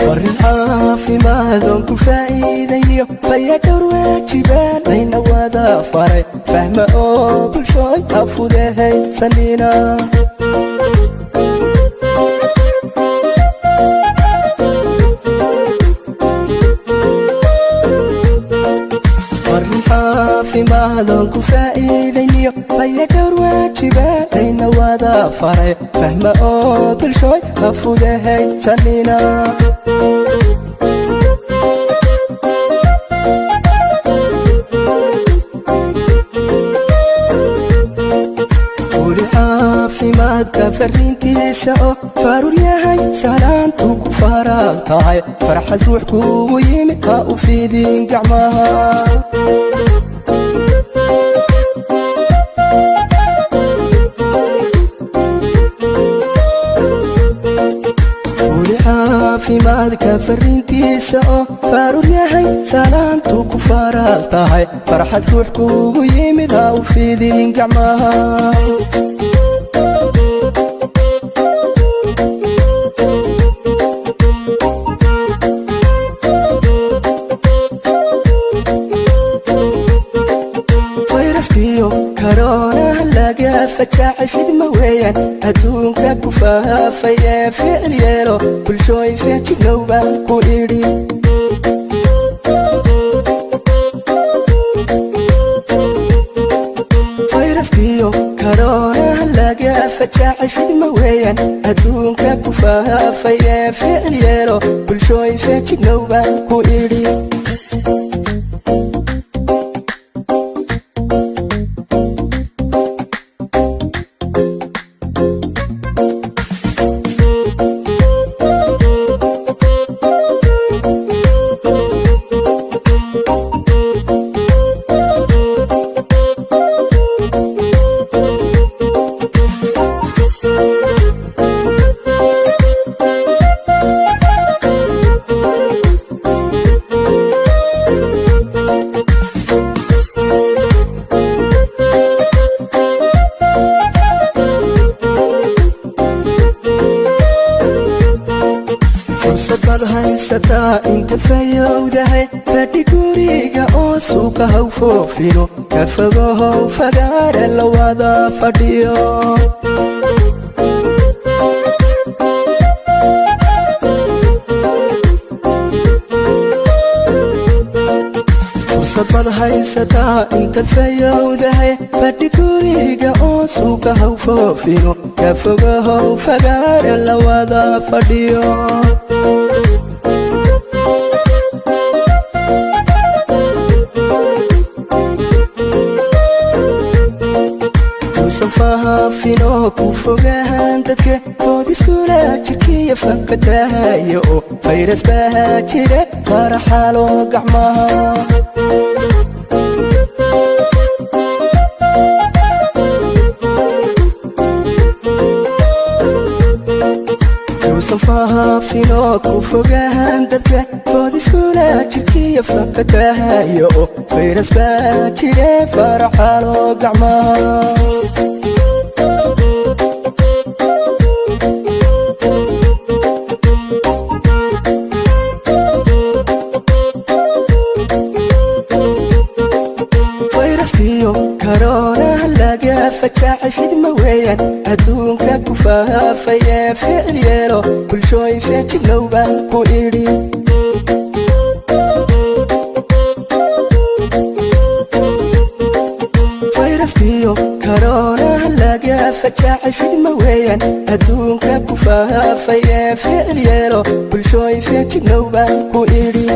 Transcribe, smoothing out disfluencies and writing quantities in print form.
Warin caafimaadon ku faa'iidayniyo fayadhowr waajibaan layna wada faray, fahma oo bulshooy afudehaysanina. Warin caafimaadon ku faa'iidayniyo fayadhowr waajibaan layna wada faray, fahma oo bulshooy afudehaysanina. Weli caafimaadka fariintiisa oo faruur yahay salaantu ku faraal tahay, farxad ruux kugu yimid ha u fidin gacmaha. Weli caafimaadka fariintiisa oo faruur yahay salaantu ku faraal tahay, farxad ruux kugu yimid ha u fidin gacmaha. Fayraskiyo karoonaha laga fajaacay fidma weeyaan adduunka ku faafayee, ficil yeelo bulshooy feejignow baan ku idhi. Fayraskiyo karoonaha laga fajaacay fidma weeyaan adduunka ku faafayee, ficil yeelo bulshooy feejignow baan ku idhi. Fursad baad haysataa inta fayowdahay, fadhi guriga oo suuqa haw foofino, ka fogohow fagaare la wada fadhiyo. Fursad baad haysataa intaad fayowdahay, fadhi guriga oo suuqa haw foofino, ka fogohow fagaare la wada fadhiyo. Uusan faahaafinoo ku fogahan dadka foodiskula jirkiya fakadahayo oo fayras baa jira, faraxalo gacmaha. Uusan faafinoo ku fogahan dadka foodiskula jirkiya fakadahayo oo fayras baa jire, faraxalo gacmaha. Fayraskiyo karoonaha laga fajaacay fidma weeyaan adduunka ku faafayee, ficil yeelo bulshooy feejignow baan ku idhi. Fayraskiyo karoonaha laga fajaacay fidma weeyaan adduunka ku faafayee, ficil yeelo bulshooy feejignow baan ku idhi.